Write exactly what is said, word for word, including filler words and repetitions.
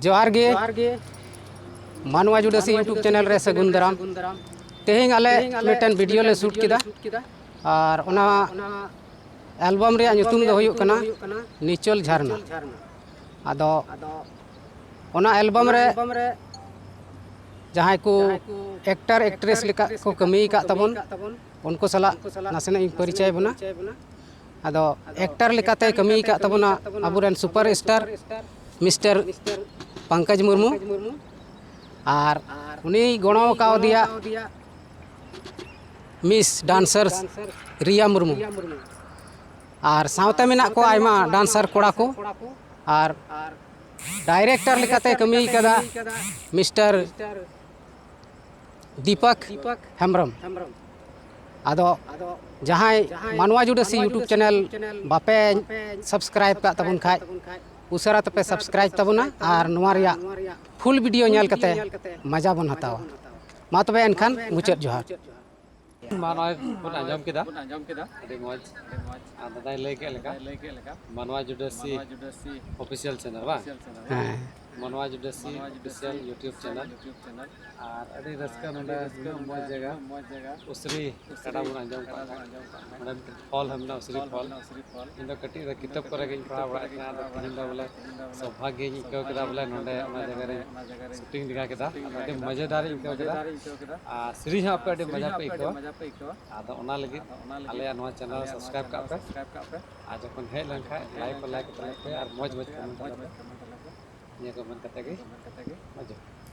ᱡᱚᱦᱟᱨ ᱜᱮ᱾ ᱢᱟᱱᱣᱟ ᱡᱩᱰᱟᱹᱥᱤ YouTube ᱪᱮᱱᱮᱞ ᱨᱮ ᱥᱟᱹᱜᱩᱱ ᱫᱟᱨᱟᱢ᱾ ᱛᱮᱦᱮᱧ ᱟᱞᱮ ᱢᱤᱫᱴᱮᱱ ᱵᱷᱤᱰᱤᱭᱳ ᱞᱮ ᱥᱩᱴ ᱠᱮᱫᱟ, ᱟᱨ ᱚᱱᱟ ᱮᱞᱵᱟᱢ ᱨᱮᱭᱟᱜ ᱧᱩᱛᱩᱢ ᱫᱚ ᱦᱩᱭᱩᱜ ᱠᱟᱱᱟ ᱱᱤᱪᱚᱞ ᱡᱷᱟᱨᱱᱟ᱾ ᱟᱫᱚ ᱚᱱᱟ ᱮᱞᱵᱟᱢ ᱨᱮ ᱡᱟᱦᱟᱸᱭ ᱠᱚ ᱮᱠᱴᱟᱨ ᱮᱠᱴᱨᱮᱥ ᱞᱮᱠᱟ ᱠᱚ ᱠᱟᱹᱢᱤ ᱟᱠᱟᱫ ᱛᱟᱵᱚᱱ, ᱩᱱᱠᱩ ᱥᱟᱞᱟᱜ ᱱᱟᱥᱮᱱᱟᱜ ᱤᱧ ᱯᱚᱨᱤᱪᱚᱭ ᱵᱚᱱᱟ᱾ ᱟᱫᱚ ᱮᱠᱴᱟᱨ ᱞᱮᱠᱟᱛᱮ ᱠᱟᱹᱢᱤ ᱟᱠᱟᱫ ᱛᱟᱵᱚᱱᱟ ᱟᱵᱚᱨᱮᱱ super star mister Pankaj Murmu, ᱟᱨ ᱩᱱᱤᱭ ᱜᱚᱲᱚ ᱠᱟᱣᱫᱮᱭᱟ ᱢᱤᱥ ᱰᱟᱱᱥᱟᱨ ᱨᱤᱭᱟ ᱢᱩᱨᱢᱩ, ᱟᱨ ᱥᱟᱶᱛᱮ ᱢᱮᱱᱟᱜ ᱠᱚᱣᱟ ᱟᱭᱢᱟ ᱰᱟᱱᱥᱟᱨ ᱠᱚᱲᱟ ᱠᱚ, ᱟᱨ ᱰᱟᱭᱨᱮᱠᱴᱚᱨ ᱞᱮᱠᱟᱛᱮ ᱠᱟᱹᱢᱤ ᱠᱟᱫᱟ ᱢᱤᱥᱴᱟᱨ ᱫᱤᱯᱚᱠ ᱦᱮᱢᱵᱨᱚᱢ᱾ ᱟᱫᱚ ᱡᱟᱦᱟᱸᱭ ᱢᱟᱱᱣᱟ ᱡᱩᱰᱟᱹᱥᱤ YouTube ᱪᱮᱱᱮᱞ ᱵᱟᱯᱮ ᱥᱟᱵᱥᱠᱨᱟᱭᱤᱵ ᱠᱟᱜ ᱛᱟᱵᱚᱱ ᱠᱷᱟᱡ, ᱩᱥᱟᱹᱨᱟ ᱛᱮᱯᱮ ᱥᱟᱵᱥᱠᱨᱟᱭᱤᱵ ᱛᱟᱵᱚᱱᱟ ᱟᱨ ᱱᱚᱣᱟ ᱨᱮᱭᱟᱜ ᱯᱷᱩᱞ ᱵᱷᱤᱰᱤᱭᱳ ᱧᱮᱞ ᱠᱟᱛᱮ ᱢᱟᱡᱟ ᱵᱚᱱ ᱦᱟᱛᱟᱣᱟ᱾ ᱢᱟ ᱛᱚᱵᱮ ᱮᱱᱠᱷᱟᱱ ᱢᱩᱪᱟᱹᱫ ᱡᱚᱦᱟᱨ᱾ ᱢᱟ ᱱᱚᱜᱼᱚᱭ ᱵᱚᱱ ᱟᱸᱡᱚᱢ ᱠᱮᱫᱟ, ᱟᱹᱰᱤ ᱢᱚᱡᱽ᱾ ᱟᱨ ᱫᱟᱫᱟᱭ ᱞᱟᱹᱭ ᱠᱮᱫ ᱞᱮᱠᱟ, ᱢᱟᱱᱣᱟ ᱡᱩᱰᱟᱹᱥᱤ ᱚᱯᱷᱤᱥᱤᱭᱟᱞ ᱪᱮᱱᱮᱞ ᱵᱟᱝ? ᱦᱮᱸ᱾ ᱢᱟᱱᱣᱟ ᱡᱩᱰᱟᱹᱥᱤ ᱚᱯᱷᱤᱥᱤᱭᱟᱞ YouTube ᱪᱮᱱᱮᱞ᱾ ᱟᱨ ᱟᱹᱰᱤ ᱨᱟᱹᱥᱠᱟᱹ ᱱᱚᱰᱮ, ᱱᱩᱱᱟᱹᱜ ᱢᱚᱡᱽ ᱡᱟᱭᱜᱟ, ᱩᱥᱨᱤ ᱜᱟᱰᱟ ᱵᱚᱱ ᱟᱸᱡᱚᱢ ᱠᱟᱜ ᱠᱷᱟᱱ, ᱱᱚᱰᱮ ᱢᱤᱫᱴᱮᱱ ᱯᱷᱚᱞ ᱦᱚᱸ ᱢᱮᱱᱟᱜᱼᱟ, ᱩᱥᱨᱤ ᱯᱷᱚᱞ᱾ ᱤᱧ ᱫᱚ ᱠᱟᱹᱴᱤᱡ ᱨᱮ ᱠᱤᱛᱟᱹᱵ ᱠᱚᱨᱮ ᱜᱤᱧ ᱯᱟᱲᱦᱟᱣ ᱵᱟᱲᱟᱭᱮᱫ ᱛᱟᱦᱮᱱᱟ, ᱟᱫᱚ ᱛᱮᱦᱮᱧ ᱫᱚ ᱵᱚᱞᱮ ᱥᱚᱵᱷᱟᱜᱽ ᱜᱤᱧ ᱟᱹᱭᱠᱟᱹᱣ ᱠᱮᱫᱟ, ᱵᱚᱞᱮ ᱱᱚᱰᱮ ᱚᱱᱟ ᱡᱟᱭᱜᱟ ᱨᱮ ᱥᱩᱴᱤᱝ ᱞᱮᱜᱟ ᱠᱮᱫᱟ᱾ ᱟᱫᱚ ᱟᱹᱰᱤ ᱢᱚᱡᱮᱫᱟᱨ ᱤᱧ ᱟᱹᱭᱠᱟᱹᱣ ᱠᱮᱫᱟ᱾ ᱟᱨ ᱥᱮᱨᱮᱧ ᱦᱚᱸ ᱟᱯᱮ ᱟᱹᱰᱤ ᱢᱚᱡᱟ ᱯᱮ ᱟᱹᱭᱠᱟᱹᱣᱟ᱾ ᱟᱫᱚ ᱚᱱᱟ ᱞᱟᱹᱜᱤᱫ ᱟᱞᱮᱭᱟᱜ ᱱᱚᱣᱟ ᱪᱮᱱᱮᱞ ᱥᱟᱵᱥᱠᱨᱟᱭᱤᱵ ᱠᱟᱜ ᱯᱮ᱾ ᱟᱨ ᱡᱚᱠᱷᱚᱱ ᱦᱮᱡ ᱞᱮᱱᱠᱷᱟᱱ ᱞᱟᱭᱤᱠ ᱠᱚ ᱞᱟᱭᱤᱠ ᱛᱟᱞᱮ ᱯᱮ ᱟᱨ ᱢᱚᱡᱽ ᱢᱚᱡᱽ ᱠᱚᱢᱮᱱᱴ ᱛᱟᱞᱮ ᱯᱮ᱾ ᱱᱤᱭᱟᱹ ᱠᱚ ᱢᱮᱱ ᱠᱟᱛᱮ ᱜᱮ ᱢᱚᱡᱽ ᱡᱚᱦᱟᱨ᱾